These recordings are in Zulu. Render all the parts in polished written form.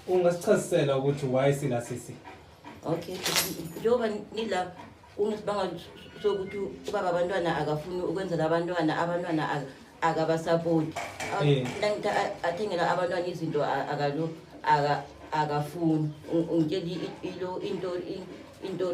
Ungasichazisela ukuthi why sila sisi? Okay, njengoba nila kungesibanga sokuthi ubaba abantwana akafuni ukwenzela abantwana, abantwana akabasapoti. Nangithi athengela abantwana izinto akalo akafuni. Ungitshela ilo into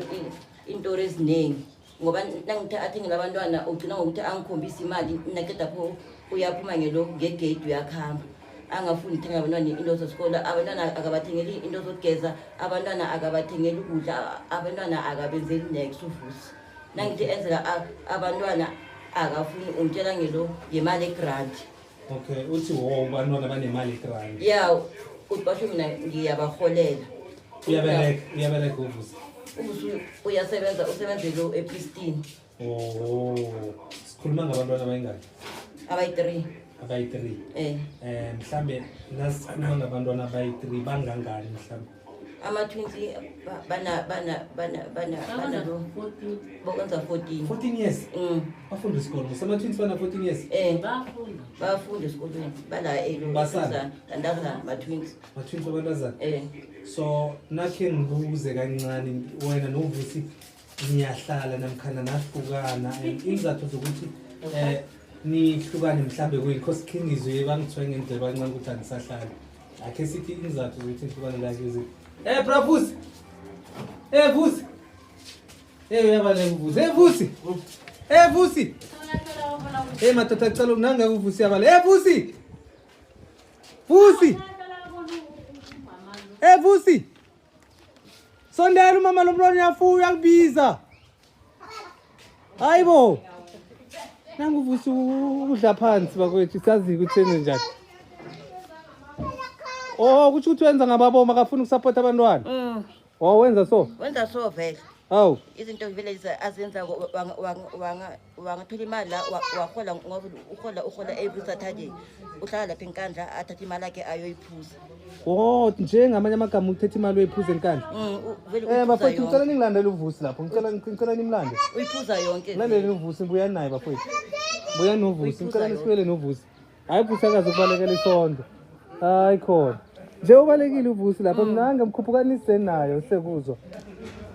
into eziningi. Ngoba nangithi athengela abantwana ugcina ngokuthi angikhombise imali, naqeda pho uyaphuma ngelo ngegate uyakhamba. Angafuni ukuthenga abantwana into zesikole, abantwana akabathengeli into zokugeza, abantwana akabathengeli ukudla, abantwana akabenzeli next uVusi. Nangithi enzela abantwana akafuni, ungitshela ngelo ngemali egrant. Okay, uthi wo abantwana banemali egrant. Yeah, uthi basho mina ngiyabaholela. Uyabereka, uyabereka uVusi. UVusi uyasebenza, usebenzele ePristine. Oh, sikhuluma ngabantwana abayingaki? Abayi-3. Abayi-3. Mhlambe nasikhuluma ngabantwana abayi-3 bangangani mhlambe? Ama-twins bana bana bana bana bana lo bokwenza 14. 14 years? Bafunda isikolo. Sama-twins bana 14 years? Bafunda. Bafunda esikolweni. Bala elo. Basana. Bantazana, ma-twins. Ma-twins abantazana? So nakhe ngibuze kancane wena noVusi niyahlala namkhana nahlukana, and inzathu zokuthi nihlukane mhlambe kuyini? Because khe ngizwe bangithiwe ngendlela bancane ukuthi anisahlali. Akhe sithi inzathu zokuthi nihlukane la kuze. Bra Vusi. Vusi. Uyabaleka uVusi. Vusi. Vusi. Madoda cela nanga uVusi yabaleka. Vusi. Vusi. Vusi. Sondela umama lo mntwana uyafuya uyakubiza. Hayibo. Nangu uVusi udla phansi bakwethu, sazi ukuthi senze njani. Oh, kusho ukuthi wenza ngababoma akafuni ukusupport abantwana. Oh, wenza so? Wenza so vele. Hawu. Izinto vele azenza wangathola imali la wahola ngoba uhola every Saturday. Uhlala lapha eNkandla athathe imali yakhe ayoyiphuza. Oh, njengamanye amagama uthethe imali uyiphuza eNkandla. Vele uyiphuza Bafowethu yonke. ngicela ningilandele uVusi lapho. Ngicela nimlande. Uyiphuza yonke. Ngilandele uVusi ngibuya naye bafowethu. Buya noVusi, Uyiphuza ngicela yonke. nisibuyele noVusi. Hayi Vusi akaze ukubalekela isonto. Hayi khona. Nje ubalekile uVusi lapho mnange mkhuphukanise nayo sekuzwa.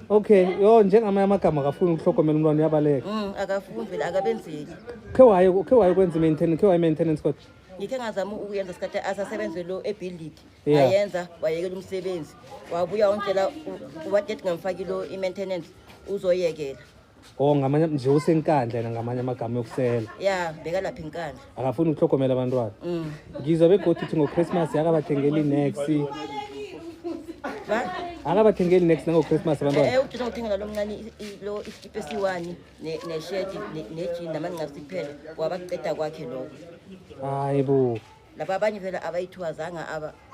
Okay, yo njengamanye amagama akafuni ukuhlogomela umntwana uyabaleka. Akafuni vele akabenzeli. Khe waye kwenza maintenance, khe waye maintenance kodwa. Ngikhe ngazama ukuyenza isikhathi asasebenze lo ebuilding. Yeah. Ayenza wayekela umsebenzi. Wabuya wangitshela wathi ngamfaki lo i-maintenance uzoyekela. Oh, ngamanye nje useNkandla yena ngamanye amagama yokusela. Yeah, beka lapha eNkandla. Akafuni ukuhlogomela abantwana. Ngizwa begodu uthi ngoChristmas akabathengeli next. Ba? Akabathengeli next nangoChristmas abantwana. Uthi uthengela lo mncane lo isikipa esiwani ne-shirt ne-jean namanqafu kuphela. Wabaqeda kwakhe lokho. Hayibo. Laba abanye vele abayithiwa zange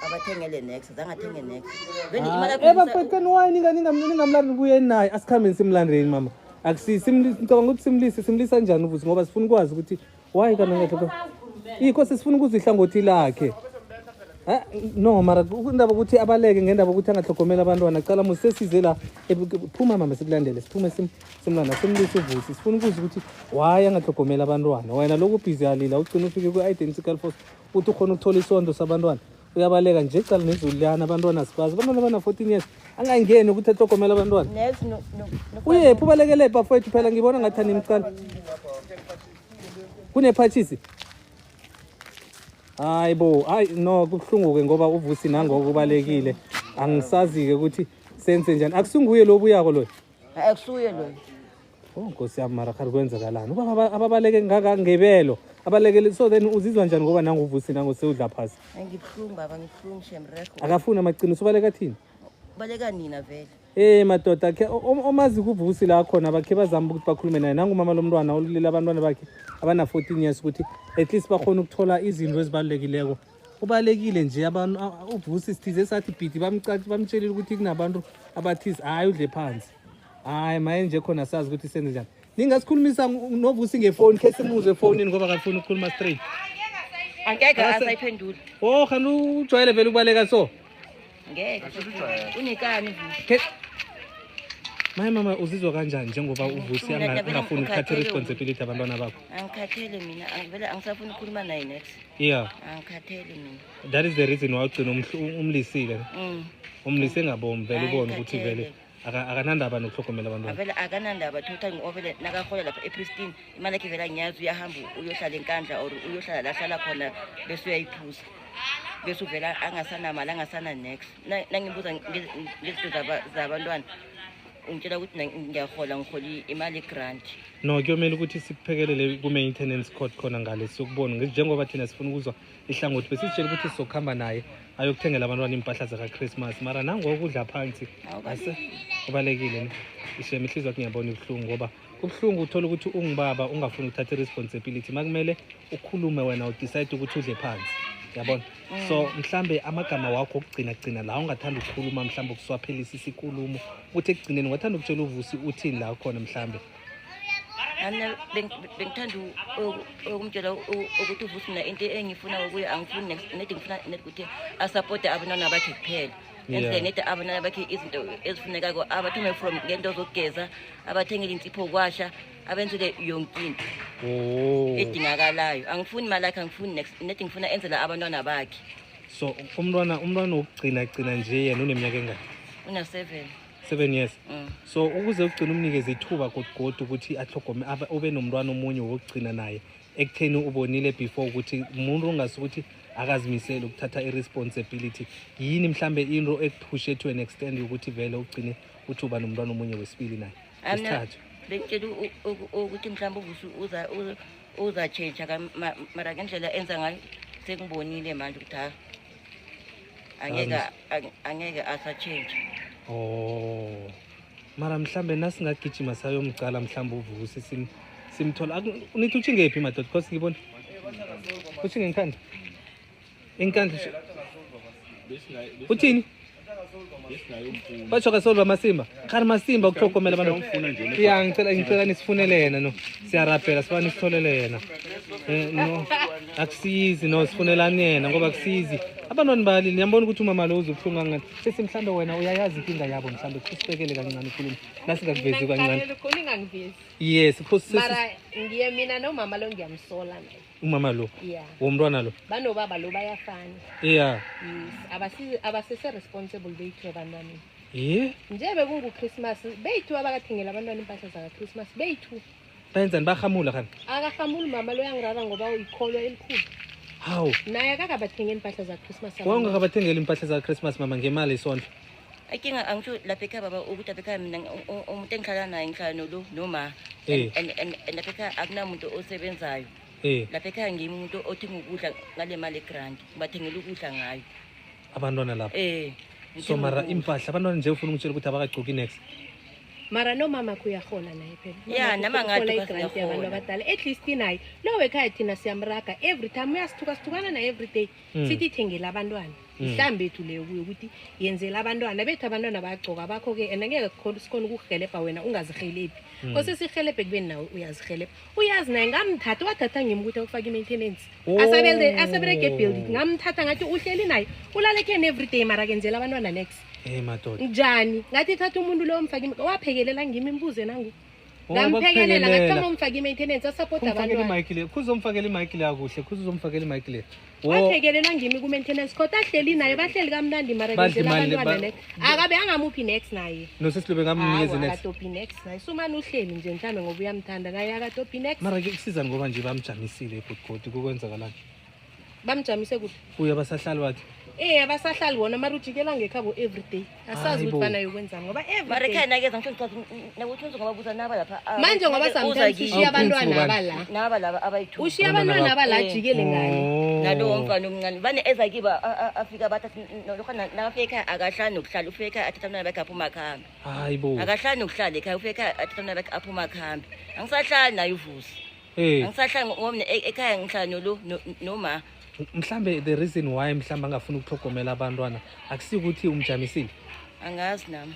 abathengele next, zange athenge next. Vele imali yakho Bafowethu why ningamlandi buye naye? Asikhambeni simlandeni mama. Ngicabanga ukuthi simlise, simlisa kanjani uVusi ngoba sifuna ukwazi ukuthi why kana ngathi Ikho sifuna ukuzwa ihlangothi lakhe. No mara indaba ukuthi abaleke ngendaba ukuthi angahlogomela abantwana. Cala musesize la phuma mama sikulandele, siphume simlanda simlise uVusi. Sifuna ukuzwa ukuthi why angahlogomela abantwana. Wena lokhu busy alila ugcina ufike ku-identical force uthi ukhona ukuthola isonto sabantwana. Uyabaleka nje cala nezulu liyana abantwana sibazi. Abantwana bana 14 years angangeni ukuthi ahlogomele abantwana. Next no no. Uyephi ubalekele bafowethu phela ngibona ngathi animcala. Kunephathisi. Hayibo, hayi no kubuhlungu ke ngoba uVusi nangoku ubalekile. Angisazi ke ukuthi senze njani. Akusunguye lo obuyako lo. Akusuye lo. Oh Nkosi yami mara khari kwenzakalani? Ubaba ababaleke ngaka ngebelo. Abalekele so then uzizwa njani ngoba nangu uVusi nangu sewudla phasi? Ngibuhlungu baba, ngibuhlungu shemrekho. Akafuni amaqiniso ubaleka thini? Ubaleka nina vele. Madoda ke omazi kuVusi la khona bakhe bazama ukuthi bakhulume naye. Nangu mama lomntwana olulela abantwana bakhe abana 14 years ukuthi at least bakhona ukuthola izinto ezibalulekileko. Ubalekile nje abantu uVusi sithize sathi bhidi bamtshelile ukuthi kunabantu abathize hayi udle phansi. Hayi maye nje khona sazi ukuthi senze njani. Ningasikhulumisa noVusi ngefoni khe simuzwe efonini ngoba akafuni ukukhuluma straight. Angeke asayiphendule. Oh khani ujwayele vele ukubaleka so. Ngeke. Unikani Vusi? Ke Maye mama, uzizwa kanjani njengoba uVusi Mina vele angafuni ukuthatha ngikhathele. I-responsibility abantwana bakho? Angikhathele mina, vele angisafuni ukukhuluma naye next. Angikhathele mina. That is the reason why ugcina umlisile. Umlise ngabomi vele. Hayi, Ubone ukuthi vele ngikhathele. Akanandaba nokuhlogomela abantwana. Avele akanandaba total, ngoba vele nakahola lapha ePristine imali yakhe vele angiyazi, uyahamba uyohlala eNkandla or uyohlala la ahlala khona, bese uyayiphuza, bese uvela angasanamali, angasana next. Nangibuza ngezinto zabantwana, ungitshela ukuthi ngiyahola, ngihola imali e-grant. No, kuyomele ukuthi sikuphekelele ku-maintenance court khona ngale, siyokubona njengoba thina sifuna ukuzwa ihlangothi. Besisitshela ukuthi sizokuhamba naye ayokuthengela abantwana iy'mpahla zaka-Christmas, mara nangokudla phansi ubalekile ne. Ishem, ihliziyo yakho ngiyabona ibuhlungu, ngoba kubuhlungu uthole ukuthi ungubaba ungafuni ukuthatha i-responsibility. Ma kumele ukhulume wena, u-decide ukuthi udle phansi, yabona. So mhlambe amagama wakho okugcina gcina la ungathanda ukukhuluma, mhlambe ukuswaphelisa isikulumo, ukuthi ekugcineni ungathanda ukutshela uVusi uthini la khona mhlambe? Mina bengithanda ukumtshela ukuthi uVusi, mina into engifuna ukuye, angifuni nedi, ngifuna nedi ukuthi asapote abantwana bakhe kuphela. Enzele nedi abantwana bakhe izinto ezifunekako, abathume from ngento zokugeza, abathengele insipho kwasha, abenzele yonke into edingakalayo. Angifuni imali yakhe, angifuni next, nedi ngifuna enzele abantwana bakhe. So umntwana wokugcina gcina nje yena uneminyaka engaki? Una-7. 7 years. Mm. So ukuze ugcine umnikeze ithuba godugodu ukuthi ahlogome, ube nomntwana omunye wokugcina naye, ekutheni ubonile before ukuthi umuntu ongasukuthi akazimisele ukuthatha i-responsibility, yini mhlambe into ekuphushe to an extent yokuthi vele ugcine uthi uba nomntwana omunye wesibili naye? Mina wesithathu. Bengitshela ukuthi mhlawumbe uVusi uzatshentsha mara ngendlela enza ngayo sengibonile manje ukuthi ha, angeke asatshentsha. Oh, mara mhlambe nasingagijima sayomcala mhlambe uVusi simthola. Nithi utshingephi madoda? Cause ngibona utshinge eNkandla, eNkandla uthini? Batsho kasolva masimba khari masimba ukutlhogomela abantu. Ya, ngicela nisifunele yena. No, siyarabhela, siba nisitholele yena. No, akusizi, no, sifunelani yena ngoba akusizi, abantwana balile. Niyambona ukuthi umama lo uze ubuhlungu kancane. Sesi, mhlambe wena uyayazi inkinga yabo, mhlambe kusibekele kancane ukhuluma nasingakuvezi kancane. Khona ingangivezi. Yes, because Mara ngiye mina nomama lo ngiyamsola naye. Umama lo? Yeah. Womntwana lo? Banobaba lo bayafana. Yes, abasese responsible bethu ebantwaneni. Nje bekungu-Christmas, bethu abakathengela abantwana impahla zaka-Christmas bethu. Bayenzani, bahamula khani? Akahamuli mama lo, yangirara ngoba uyikholwa elikhulu. Hawu. Naye akakabathengeli impahla za-Christmas. Wawungakabathengeli impahla za-Christmas mama ngemali isondlo? Inkinga angisho lapha ekhaya baba ukuthi lapha ekhaya mina umuntu engihlala naye, ngihlala nolo noma and lapha ekhaya akunamuntu osebenzayo. Lapha ekhaya ngimi umuntu othenga ukudla ngale mali e-grant, ngibathengela ukudla ngayo. Abantwana lapha? Eh. So Ngithenga mara ukudla. Impahla abantwana nje, ufuna ukutshela ukuthi abakagcoki next? Mara nomama kho uyarhola naye phela. Ya, Umamakho nama ngathi urhola because i-grant yabantu uyahola. abadala, at least naye lo wekhaya thina siyamraga every time, uyasithuka, sithukana naye every day. Sithi thengela abantwana. Mhlambe ethu leyo kuyo ukuthi yenzela abantwana bethu, abantwana bayagcoka bakho-ke, and angeke sikhone ukukuhelebha wena ungazihelebhi. Kose sihelebhe kubeni nawe uyazihelebha, uyazi naye ngamthatha, wathatha ngimi ukuthi akufake i-maintenance. Oh. Aseberege ebuilding, ngamthatha ngathi uhleli naye, ulala ekheni every day, mara kenzela abantwana next. Madoda. Njani ngathi thatha umuntu loyo mfake waphekelela ngimi, imbuze nangu. Oh, Ngamphekelela ngathi bakuphekelela. thoma umfake i-maintenance asapota Umfakele abantwana. i-mic le, kuzomfakela i-mic le kakuhle, kuzomfakela i-mic le. Wo. Waphekelelwa ngimi ku-maintenance court, ahleli naye, bahleli kamnandi, mara Badla kenzela imali abantwana next, akabe angamuphi next naye. Nosesilobe ngamnikezi Awa, next? Akatophi next naye, sumane uhleli nje mhlawumbe ngoba uyamthanda naye, akatophi next. Mara ke kusizani ngoba nje bamjamisile ebhodgodi, kukwenzakalani? Bamjamise kuphi? Kuye abasahlali bathi. Eh, abasahlali wona, mara ujikela ngekhabo every day, asazi Hayi ukuthi bo. banayo kwenzani ngoba Mara every ekhaya day. nakeza ngisho ngichaza nakuthi ungababuza naba lapha Manje ngoba uza sometimes kimi. ushiya Awu, Prince abantwana ubani? abala. Naba laba abayi-two. Ushiya Abantwana abantwana bakho. abala, Eh. ajikele ngale. Oh. Nalowo mfana omncane vane eza kibo, afika bathi lokho nakafika ekhaya akahlali nokuhlala, ufika ekhaya athatha abantwana bakhe aphuma akuhambe. Hayi bo. Akahlali nokuhlala ekhaya, ufika ekhaya athatha abantwana bakhe aphuma akuhambe. Angisahlali naye uVusi. Angisahlali ngoba mina ekhaya ngihlala nolo noma. Mhlambe the reason why mhlambe angafuni ukuhlogomela abantwana akusikuthi umjamisile? Angazi nami.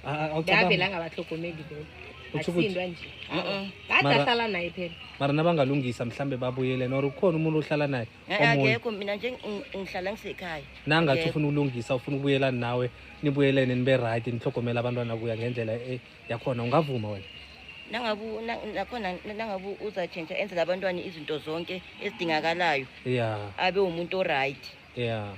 Awucabangi? Beyavele angabahlogomeli vele. Utsho ukuthi- Akusindwa nje. Mm-mm. Kade Mara- ahlala naye phela. Mara nabangalungisa mhlambe babuyelene, or ukhona umuntu ohlala naye omunye? Akekho, mina nje ngihlala ngisekhaya. Nangathi Akekho. ufuna ukulungisa, ufuna ukubuyelana nawe, nibuyelene, nibe right, nihlogomele abantwana kuya ngendlela yakhona, ungavuma wena? Nangabu nakhona nangabu uzatshentsha, enzela abantwana izinto zonke ezidingakalayo, abe umuntu o-right. Yeah,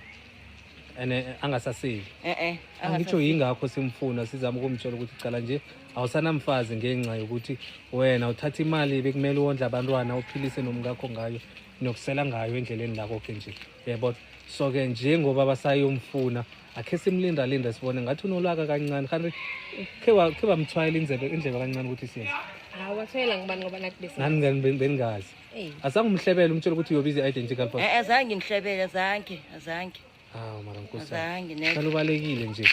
and angasaseli. E-e. Angitsho yingakho simfuna, sizama ukumtshela ukuthi cala nje awusanamfazi ngenxa yokuthi wena uthatha imali bekumele wondle abantwana, uphilise nomkakho ngayo, nokusela ngayo endleleni lako-ke nje, uyabona. So-ke njengoba basayomfuna, akhe simlindalinda sibone ngathi unolaka kancane, kanti khe bamthwayela indlebe kancane ukuthi siyenze. Awathwela ngibani, ngoba nathi bese Nani beningazi? Ey. Azange umhlebele, umtshela ukuthi uyobiza i-identical passport? E-e, azange ngihlebele, azange, azange. Hawu mara nkosi yami. Azange ne. Hlala ubalekile nje.